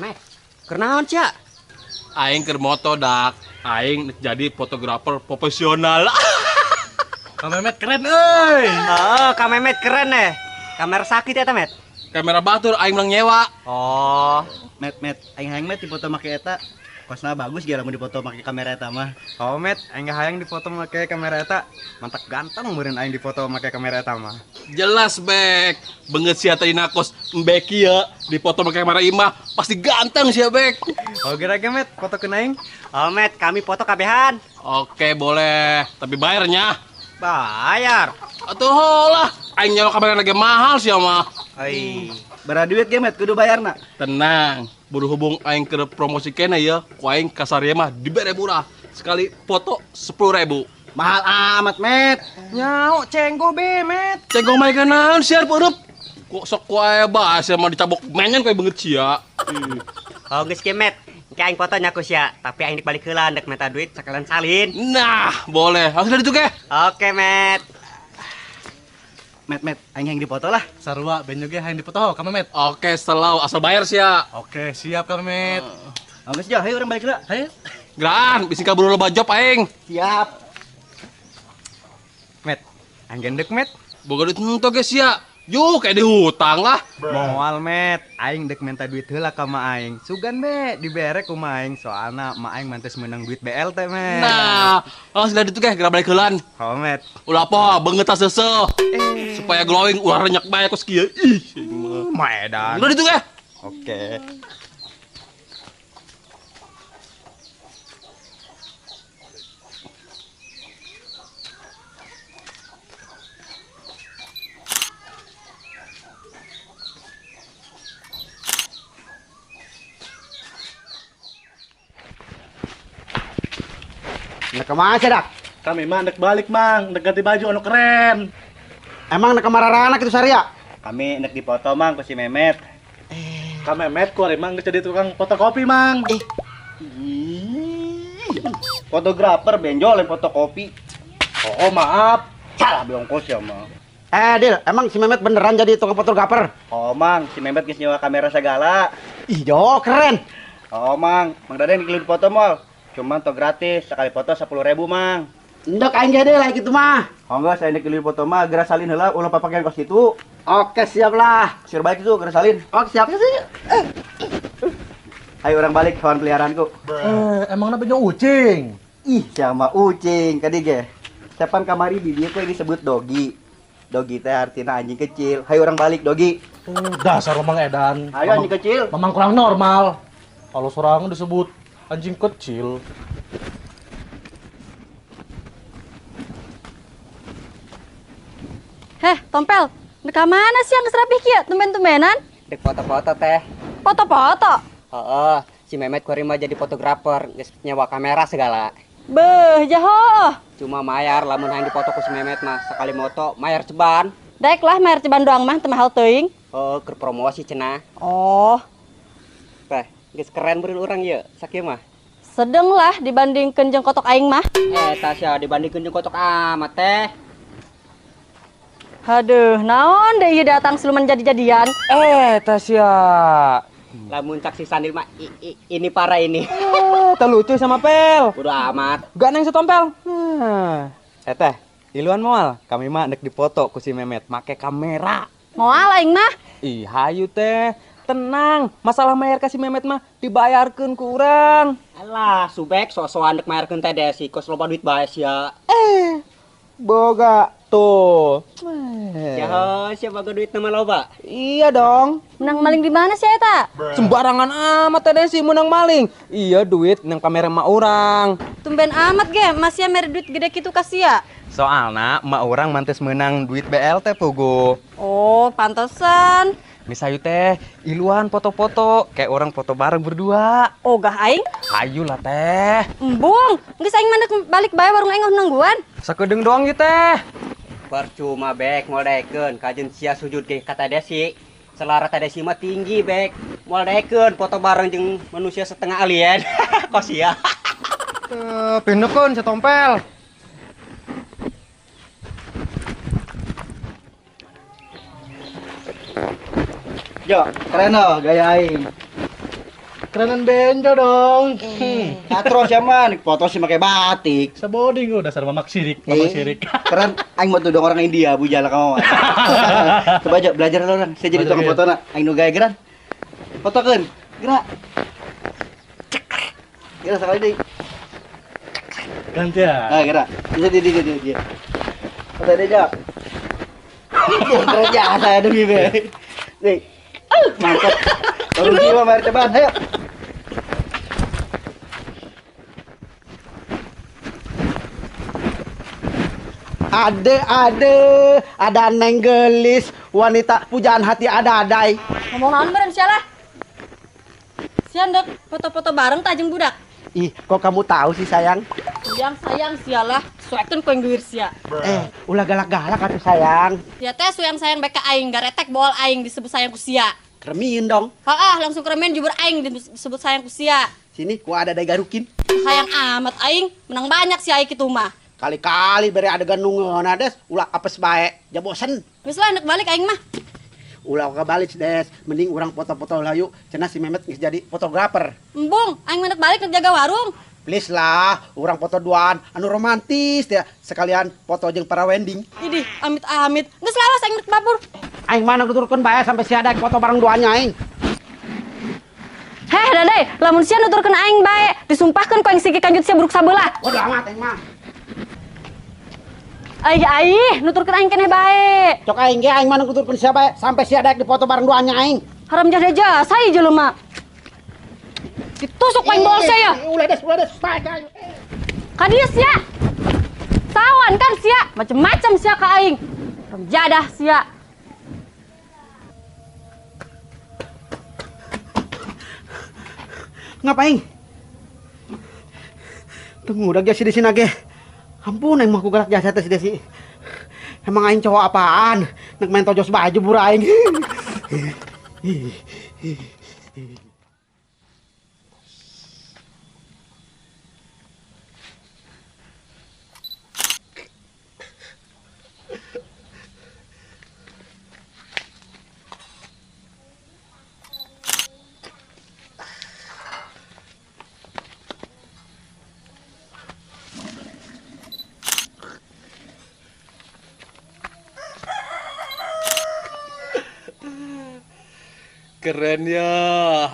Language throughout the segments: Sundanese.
Mek, kenaon cia? Aing keur moto dak, aing jadi fotografer profesional. Kak Memet keren euy. Oh, Kak Memet keren eh. Kamera sakit ya, Met? Kamera batur aing menang nyewa. Oh, Met, Met, aing hayang Met dipoto make eta. Kosna bagus ge lamun dipoto make kamera eta mah. Oh, Met, aing hayang dipoto make kamera eta. Mantap ganteng meureun aing dipoto make kamera eta mah. Jelas, Bek. Beungeut sia tadi nakos Mbek ieu dipoto make kamera imah pasti ganteng sia, Bek. Oh, geura ge Met, fotokeun aing. Oh, Met, kami foto kabehan. Oke, boleh. Tapi bayarnya. Bayar. Atuh lah, aing nyewa kamera lagi mahal sia mah. Oi. Bara duit ge Met, kudu bayarna. Tenang, berhubung aing keur promosi kene ya, ku aing kasaria mah dibere murah. Sekali foto 10.000. Mahal amat, Met. Nyau cenggoh be, Met. Cenggoh mah naon siar peurup. Kok sok wae bae sia mah dicabok menyen kayak beungeut sia. Oh, geus ge Met. Engke aing foto nya ku sia, tapi aing balik heula ndek minta duit sekalian salin. Nah, boleh. Langsung dari itu ke. Oke, Met. Met, Met, aing hayang dipoto lah. Sarua benjo ge hayang dipoto ka Memet. Oke, selalu asal bayar sia. Oke, siap Kak Memet. Oh, geus jauh, hayu urang balik heula. Hayu. Geraan, bisi kaburu loba job aing. Siap. Met, aing gendek Met. Boga duit henteu ge sia. Yuk, kayak dihutang lah. Moal Met, aing dek minta duit heula ka ma aing. Sugan be, dibere ku ma aing soalna ma aing mantes meunang duit BLT, Met. Nah, langsung dari itu ge, geura balik heulaan. Oh, Met. Ulah apa, beungeut seuseuh. Supaya glowing ulah renyak bae kos kieu. Ih, maedan. Udah itu ge. Oke. Nek kemana sih, Dak? Kami mah ndek balik, Mang, ndek ganti baju anu keren. Emang nek kemana anak itu Saria? Kami ndek dipoto, Mang, ku si Memet. Ka Memet ku ari mang geus jadi tukang fotokopi, Mang. Fotografer benjol yang fotokopi. Oh, maaf. Salah bongkos ya, Mang. Dil, emang si Memet beneran jadi tukang fotografer? Oh, Mang, si Memet geus nyewa kamera segala. Ih, jo, keren. Oh, Mang, Mang Daden dikeluh foto mall. Cuman to gratis, sekali foto 10.000, Mang. Ndek aing ge lah gitu mah. Oh enggak, saya ndek foto mah geura salin heula ulah papakean kos kitu. Oke, siap lah. Sir balik itu geura salin. Oke, siap sih. Ayo orang balik hewan peliharaanku. Emangna benjo ucing? Ih, sama ucing kadi ge. Siapan kamari di dia kok disebut dogi. Dogi teh artinya anjing kecil. Hayu orang balik dogi. Dasar Mamang edan. Ayo anjing kecil. Mamang kurang normal. Kalau seorang disebut anjing kecil. Heh, Tompel, ndek mana sih yang serapih kieu tumben-tumbenan? Dek foto-foto teh. Foto-foto? Heeh, si Memet kuari mah jadi fotografer, geus nyewa kamera segala. Beuh, jaho. Cuma mayar lamun hayang dipoto ku si Memet mah sekali moto mayar ceban. Daek lah mayar ceban doang mah teu mahal teuing. Oh, keur promosi cenah. Oh. Teh, geus keren beureun urang ieu, sakieu mah. Sedeng lah dibandingkeun jeung kotok aing mah. Eta sia dibandingkeun jeung kotok amat teh. Aduh, naon deui ieu datang siluman jadi-jadian. Tasya. Lamun cak si Sandil mah ini parah ini. Teh lucu sama Pel. Bodo amat. Gak neng setompel. Teh, iluan moal. Kami mah ndek dipoto ku si Memet make kamera. Moal aing mah. Ih, hayu teh. Tenang, masalah mayar ka si Memet mah dibayarkeun ku urang. Alah, subek sok-sokan ndek mayarkeun teh Desi, kos loba duit bae sia. Boga tuh. Ya, siapa boga duit nama loba? Iya dong. Menang maling di mana sih eta? Sembarangan amat teh Desi menang maling. Iya duit nang kamera emak urang. Tumben amat ge, masih mere duit gede kitu ka sia. Soalna emak urang mantes menang duit BLT pugu. Oh, pantesan. Geus hayu teh, iluan foto-foto kayak orang foto bareng berdua. Ogah aing. Hayu lah teh. Embung, geus aing mah balik bae warung aing nungguan. Sakedeung doang ieu teh. Percuma bek moal daekeun kajen sia sujud ge ka Desi. Selera Desi mah tinggi bek. Moal daekeun foto bareng jeung manusia setengah alien. Kok sia. Pinekeun setompel. Jo, keren loh gaya aing. Kerenan Benjo dong. Katro siapa nih? Foto sih pakai batik. Seboding gua dasar mamak sirik, mamak sirik. Keren aing mau tudong orang India bujala kamu. Coba aja belajar lo orang. Saya jadi tukang foto nak. Aing nu gaya geran. Fotokeun. Gerak. Gerak sekali deui. Gantian. Ah, gerak. Bisa di. Foto deh, Jo. Keren jasa demi be. Nih. Mantap. Baru jiwa mari cobaan, ayo. Ade, ada neng gelis, wanita pujaan hati ada-adai. Ngomong naon beureum sia lah. Sia ndek foto-foto bareng tah jeung budak. Ih, kok kamu tahu sih sayang? Yang sayang sia lah, suekeun ku yang sia. Ulah galak-galak atuh sayang. Ya teh suyang sayang bae ka aing, garetek bool aing disebut sayang ku sia. Kremin dong. Heeh, langsung kremin jubur aing disebut sayang ku sia. Sini ku ada dai garukin. Sayang amat aing, menang banyak si aing kitu mah. Kali-kali bere adegan nu ngeunah des, ulah apes bae, ja bosen. Geus lah nek balik aing mah. Ulah kebalik des, mending urang foto-foto lah yuk. Cenah si Memet geus jadi fotografer. Embung, aing mah nek balik nek jaga warung. Please lah, urang foto duaan anu romantis ya, sekalian foto jeung para wending. Idih, amit-amit. Geus lawas aing nek babur. Aing mana nuturkeun bae sampai si ada foto bareng duanya aing. Heh, Dade, lamun sia nuturkeun aing bae, disumpahkeun ku aing siki kanjut sia buruk sabelah. Bodoh amat aing mah. Aih, aih, nuturkeun aing keneh bae. Cok aing ge aing mah nuturkeun sia bae sampai sia daek dipoto bareng duanya aing. Haram jadah jasa ieu jelema. Ditusuk aing bol sia ya. Ulah des, bae ka aing. Ka dieu sia. Tawan kan sia, macem-macem sia ka aing. Haram jadah sia. Ngapain? Tunggu udah si Desi nage. Ampun, aing mah ku galak jasa teh si Desi. Emang aing cowok apaan? Nek main tojos baju bura aing. Keren ya.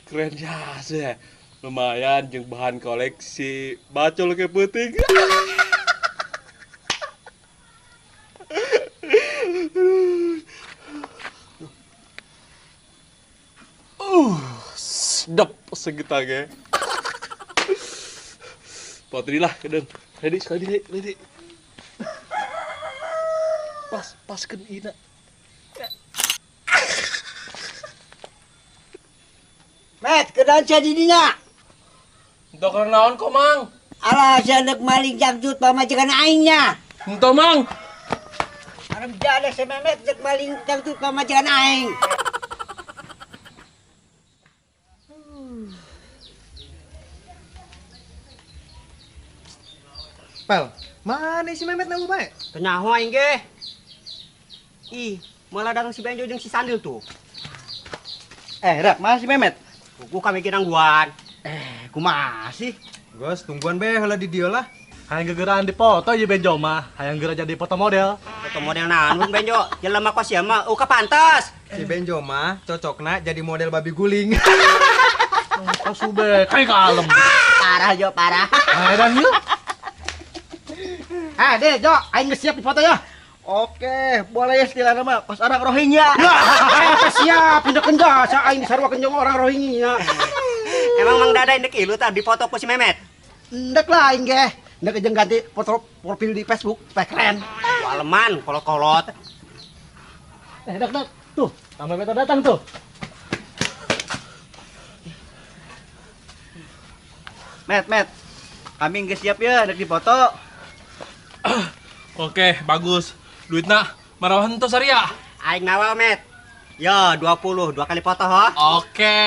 Keren ya sih. Lumayan jeung bahan koleksi. Bacol ke peuting. Sedap segita ge. Potri lah kedeng. Ready sekali ready. Pas paskeun ina. Met, kedan sia di dinya. Entah keur naon kok, Mang? Alah, sia deuk maling jangcut pamajikan aing nya. Entah, Mang. Haram jadah si Memet deuk maling jangcut pamajikan aing. Pel, mana si Memet nanggu bae? Kenyaho aing ge. Ih, malah datang si Benjo jeung si Sandil tuh. Rak, mana si Memet? Gua kami nangguan. Kumaha sih? Gos, tungguan be heula di dieu lah. Hayang gegeraan dipoto ieu Benjo mah, hayang geura jadi foto model. Foto model naon Benjo? Jelema kos sia mah uka pantas. Si Benjo mah cocokna jadi model babi guling. Oh, sube, kayak kalem. Parah Jo, parah. Edan yeuh. Deh, Jo, aing geus siap dipoto ya. Oke, boleh ya istilahna mah pas orang Rohingya. Siap, pindakeun jasa aing disaruakeun jeung orang Rohingya. Emang Mang Dada indek ilu tah dipoto ku si Memet? Ndek lah aing ge. Ndek jeung ganti foto profil di Facebook supaya keren. Waleman kolot-kolot. Dak dak. Tuh, Kang Memet datang tuh. Met, Met. Kami geus siap ya ndek dipoto. Oke, bagus. Duitna marawan henteu saria. Aing nawal, Met. Yo, 20, dua kali foto, ho. Oke.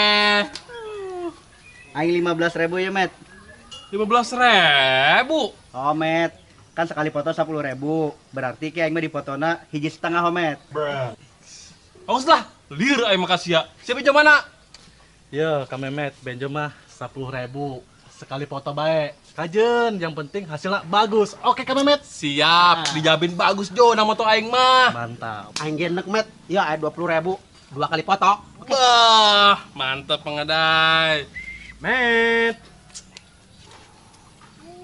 Aing 15.000 ya, Met. 15.000? Oh, Met. Kan sekali foto 10.000. Berarti ki aing mah dipotona 1,5 ho, Met. Awas lah, liur aing makasih ya. Siapa jam mana? Yo, Kang Memet, benjo mah 10.000. Sekali foto bae. Kajen, yang penting hasilnya bagus. Oke, Kang Memet. Siap, dijamin bagus Jo nama moto aing mah. Mantap. Aing ge nek, Met. Ya, aya 20.000, dua kali foto. Oke. Bah, mantap pengadai. Met.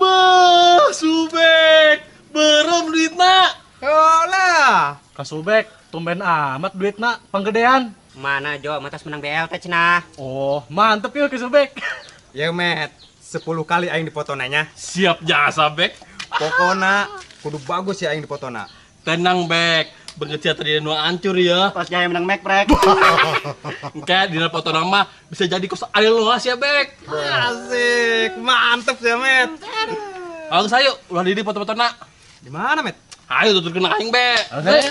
Bah, Subek, berem duitna. Olah. Ka Subek, tumben amat duitna panggedean. Mana Jo, matas menang BLT cenah. Oh, mantep ya Ka Subek. Ya, Met. 10 kali aing dipotona nya. Siap jasa, Bek. Pokona kudu bagus ya aing dipotona. Tenang, Bek. Banget sia tadi nu hancur ya. Pas jaya menang Mac, Prek. Engke dina foto nama bisa jadi kos ariel luas ya, Bek. Asik, mantep ya, Met. Ayo ayo, ulah di foto-fotona. Di mana, Met? Ayo tuturkeun aing, Bek. Ayo.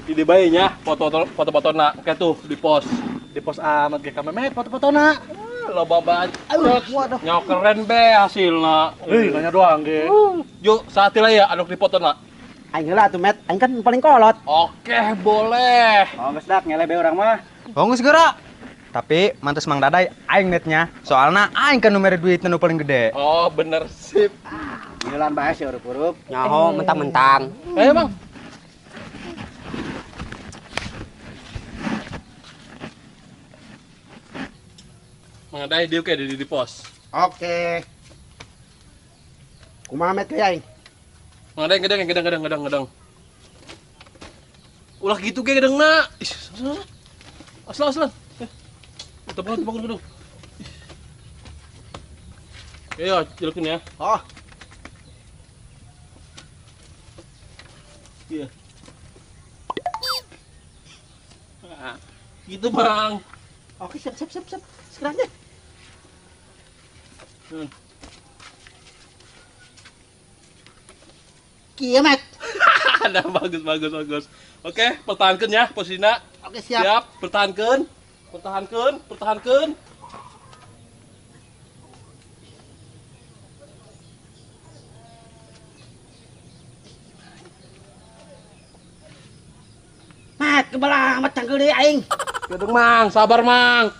Ide bayinya foto-foto nak kayak tuh di pos. Di pos amat ge Kang Memet foto-foto nak. Loba banget. Waduh. Nyawa keren be hasilna. Hei, nanya doang ge. Yuk, saat lah ya anu di foto nak. Aing heula atuh, Met. Aing kan paling kolot. Oke, boleh. Oh, geus dak ngele be urang mah. Oh, geus geura. Tapi mantes Mang Dadai aing netnya. Soalna aing kan nu mere duit nu paling gede. Oh, bener sip. Geulan bae sih urup-urup. Nyaho mentang-mentang. Ayo, Bang. Mang Dadai dia kayak di pos. Oke. Kumaha Met ge aing? Mang Dadai gedeng gedeng gedeng gedeng. Ulah gitu ge gedengna. Ih, asal asal. Tepung tepung gedeng. Ayo, jelekin ya. Oh. Iya. Nah, gitu, Bang. Oke, siap siap siap siap. Sekarang deh. Kieu, Met. Nah, bagus bagus bagus. Oke, pertahankan ya posisinya. Oke, siap. Siap, pertahankan. Pertahankan, pertahankan. Met, kebelah amat cangkel deui aing. Gedeng, Mang, sabar, Mang.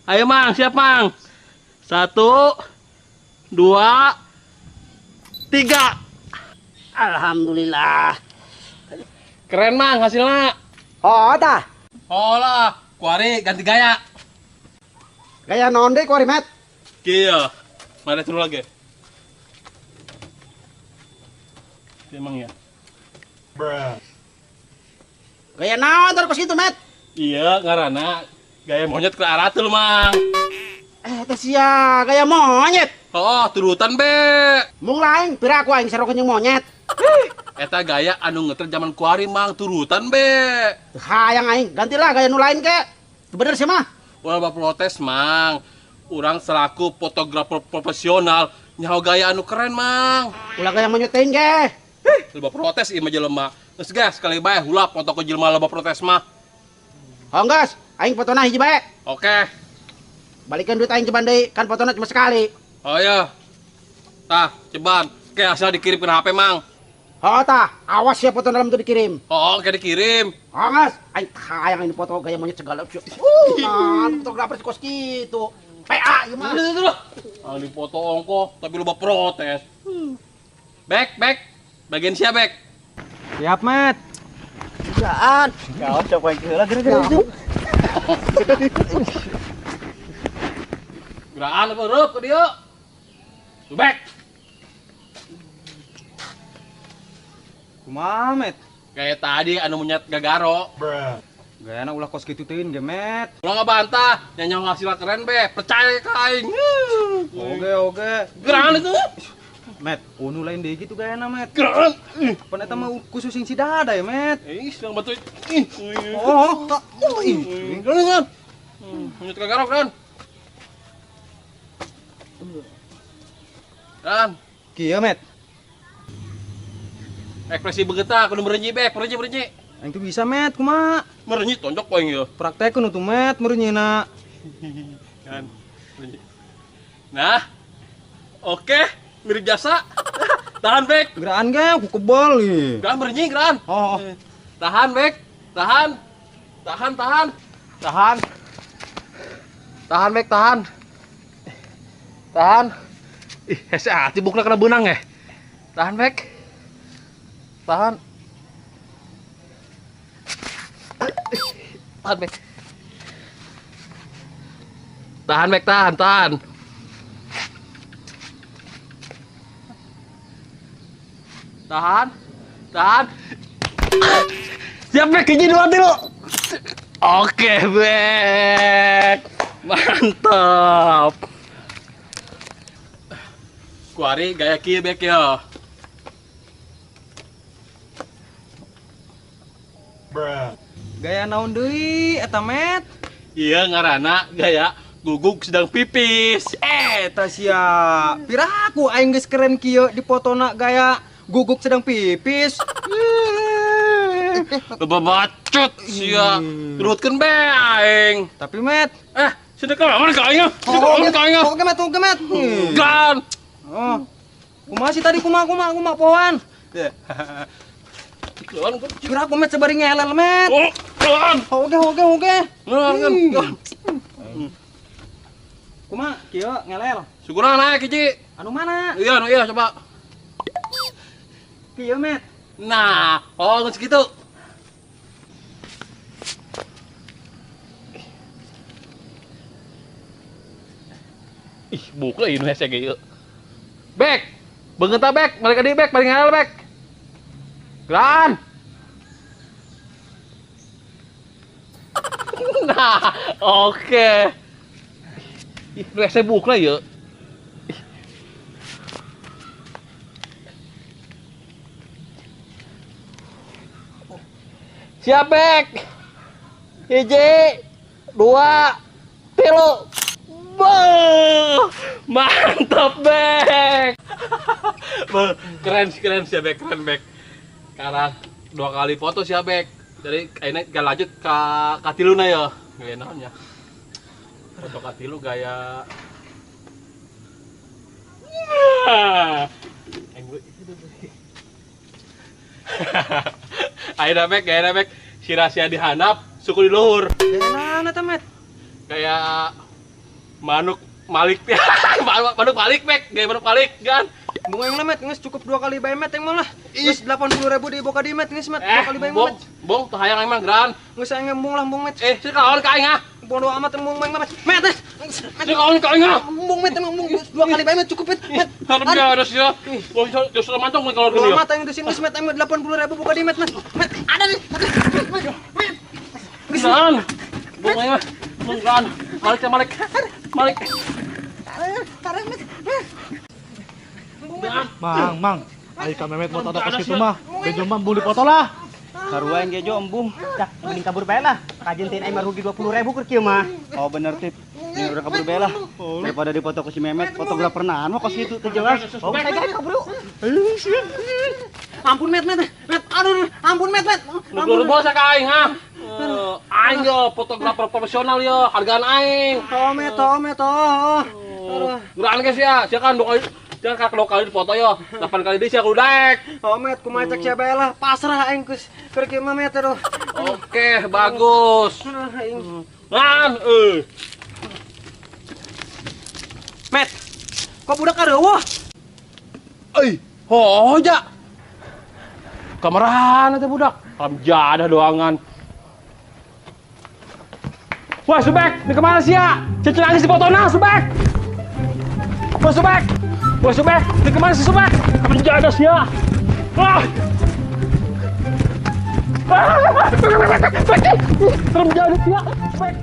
Ayo, Mang, siap, Mang. 1, 2, 3. Alhamdulillah. Keren, Mang, hasilnya. Oh, tah. Oh lah, kuari ganti gaya. Gaya naon deui kuari, Met? Kieu. Mana seru lagi? Emang ya. Bruh. Gaya naon terus kos kitu, Met? Iya, ngaranna gaya monyet ke arah tuh, Mang. Teh sia, gaya monyet. Oh, turutan be. Mung lain, pira aku aing sarokeun jeung monyet. Eta gaya anu ngeter zaman kuari, Mang, turutan be. Hayang aing, gantilah gaya nu lain ke. Bener sih mah. Ulah bapak protes, Mang. Urang selaku fotografer profesional nyaho gaya anu keren, Mang. Ulah gaya monyet teuing ge. Loba protes ieu mah jelema. Geus gas sekali bae ulah foto ku jelema loba protes mah. Oh, geus, aing fotona hiji bae. Oke. Balikan duit aing ceban deui, kan fotona cuma sekali. Oh iya. Tah, ceban. Oke, hasil dikirim ke HP, Mang. Oh, tah, awas ya foto dalam tuh dikirim. Oh, oke dikirim. Oh, geus, aing hayang ini foto gaya monyet segala. Nah, fotografer kos kitu. PA ieu mah. Ah, dipoto ongko, tapi loba protes. Bek, bek. Bagian siap, Bek. Siap, Met. Bisaan. Kau coba yang heula gara-gara itu. Geraan apa reup ka dieu? Subek. Kumaha, Met? Kayak tadi anu menyet gagaro. Gayana ulah kos kitu teuing ge, Met. Ulah ngabantah, nyanyo hasilna keren be, percaya ka aing. Oke, oke. Geraan itu. Met, unu lain deui kitu gayana, Met. Geraan. Pan eta mah khusus sing si dada ya, Met. Ih, sedang batu. Ih. Oh, ih. Geraan. Menyet gagaro keren. Geraan. Kieu, Met. Ekspresi begetah kudu merenyi bek, merenyi merenyi. Aing tuh bisa, Met, kumaha? Merenyi tonjok poing ieu. Praktekeun atuh, Met, merenyina. Kan. Merenyi. Nah. Oke, mirip jasa. Tahan, Bek. Geraan ge aku kebal ih. Geraan merenyi, geraan. Oh, oh. Tahan, Bek. Tahan. Tahan, tahan. Tahan. Tahan, Bek, tahan. Tahan. Ih, hese hati bukna kena beunang ya. Tahan, Bek. Tahan. Tahan, Bek. Tahan, Bek, tahan, tahan. Tahan. Tahan. Siap, Bek, hiji 2 3. Oke, Bek. Mantap. Kuari gaya kieu, Bek ya. Gaya naon deui eta, Met? Iya ngaranna gaya guguk sedang pipis. Eta sia. Piraku aing geus keren kieu dipotona gaya guguk sedang pipis. Bebacot sia. Turutkeun be aing. Tapi, Met, sedekah mana ka aing? Sedekah ka aing. Oke, Met, oke, Met. Gan. Oh. Kumaha sih tadi kumaha kumaha kumaha pohoan? Keluar, Piraku, Met, sabari ngelel, Met. Oh, keluar. Oke, oke, oke. Keluar, kan. Kumaha kieu ngelel? Syukuran naik hiji. Anu mana? Iya, anu iya coba. Kieu, Met. Nah, oh geus kitu. Ih, buka ieu nu hese ge ieu. Bek. Beungeut ta, Bek. Balik ka dieu, Bek. Balik ngelel, Bek. Geran. Nah, oke. Ih, nu hese bukna ieu. Siap, Bek. 1, 2, 3. Beuh, mantap, Bek. Beuh, keren, keren sih, Bek, keren, Bek. Sekarang 2 kali foto sih, Bek. Jadi kayaknya gak lanjut ke katiluna ya. Gaya naonnya. Foto katilu gaya. Nah. Ayo Bek, gaya Bek. Sirasia dihanap, suku di luhur. Gaya naon eta, Met? Kayak manuk malik. Manuk malik, Bek. Gaya manuk malik, kan? Bunga yang lah, Met, geus cukup 2 kali bae, Met, yang mah lah. Geus 80.000 di boka di, Met, geus, Met. 2 kali bae, Met. Bong, teu hayang aing mah geran. Geus aing embung lah, embung, Met. Sih kaon ka aing ah. Bodo amat embung aing mah, Met. Met, sih kaon ka aing ah. Embung, Met, embung 2 kali bae, Met, cukup, Met. Met. Harap dia ada sia. Bong, geus mantong kalau gini. Amat aing geus, Met, aing 80.000 boka di, Met, Met. Met, ada nih. Met. Geran. Bong aing mah. Bong geran. Malik, malik. Malik. Tarik, Met. Mang, mang, ayo ka Memet mau tahu kos kitu mah. Bejo mah embung dipoto lah. Sarua yang gejo embung. Cak, mending kabur bae lah. Kajen teh aing mah rugi 20.000 keur kieu mah. Oh bener tip. Ini udah kabur bae lah. Daripada dipoto ku si Memet, fotografer naon mah kos kitu teu jelas. Oh, saya kabur yuk. Ampun, Met, Met. Met, aduh, ampun, Met, Met. Lu bos ka aing ha. Aing yo fotografer profesional yo, hargaan aing. Oh, Met, oh, Met, oh. Geran ge sia, sia kan 2 kali. Jangan kak 2 kali dipoto yo, 8 kali deui sia kudu daek. Oh, Met, kumaha cek sia bae lah, pasrah aing geus keur kieu mah, Met, aduh. Oke, bagus. Lan, Met, kok budak areueuh? Euy, hoja. Kameraan teh budak. Kalam jadah doangan. Wah, Subek, ini kemana sih ya? Cicil lagi si fotona, Subek. Wah, Subek. Wah, Subek, ini kemana sih Subek? Ada sih ya. Wah. Serem jadi sih ya. Subek.